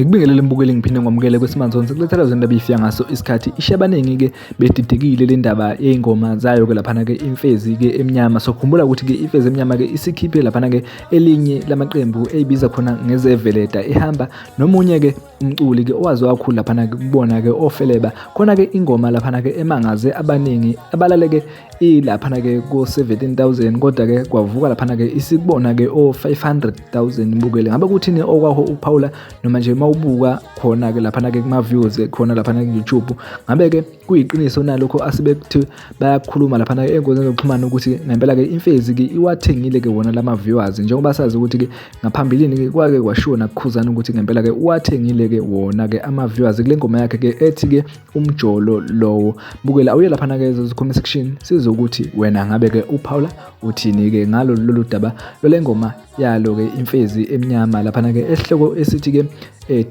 Ngikubingelele mbukeli, ngiphinde ngwamukele kweSimanzonzo kulethela zona ifika ngaso isikhathi. Ishiya abaningi-ke bedidekile le ndaba yey'ngoma zayo-ke laphana-ke Imfezi-ke Emnyama. Sokhumbula ukuthi-ke Imfezi Emnyama-ke isikhiphe laphana-ke elinye lamaqembu eyibiza khona ngezeveleda, ihamba nomunye-ke umculi-ke owaziwa kakhulu laphana-ke kubona-ke ofeleba khona-ke ingoma laphana-ke emangaze abaningi abalaleke ilaphana-ke ko-17,000, kodwa-ke kwavuka laphana-ke isikubona-ke o-500,000 mbukeli. Ngabe kuthini okwakho ukuphawula noma nje mawubuka khona-ke laphana-ke kuma-views khona laphana ku-YouTube, ngabe-ke kuyiqiniso nalokho asebekuthi bayakhuluma laphana-ke ey'nkundleni zokuxhumana ukuthi ngempela-ke Imfezi-ke iwathengile-ke wona lama-viewers, njengoba sazi ukuthi-ke ngaphambilini-ke kwake kwashiwo nakuKhuzani ukuthi ngempela-ke uwathengile-ke wona-ke ama-viewers kule ngoma yakhe-ke ethi-ke umjolo lowo. Bukela awuye laphana-ke comment section sizwe ukuthi wena ngabe-ke uphawula uthini-ke ngalo lolu daba lwale ngoma yalo-ke Imfezi Emnyama laphana-ke esihloko esithi-ke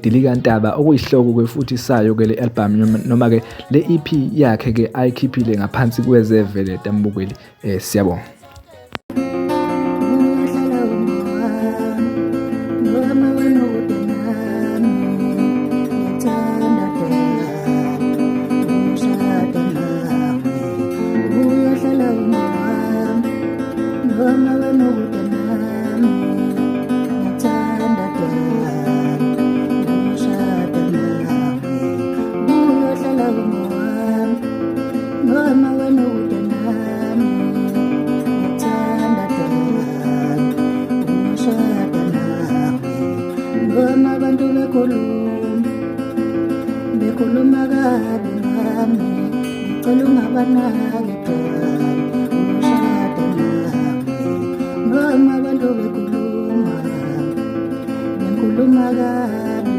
Dilika Ntaba, okuyisihloko-ke futhi sayo-ke le album noma-ke le EP yakhe-ke ayikhiphile ngaphansi kwezeveleda. Mbukeli, siyabonga. Bekhuluma kabi ngami, ngicela ungabanaki dali, uyoshada nami. Noma abantu bekhuluma, bekhuluma kabi,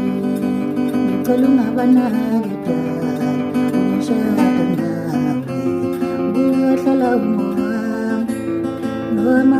ngicela ungabanaki dali, uyoshada nami. Uyohlala ungowami, noma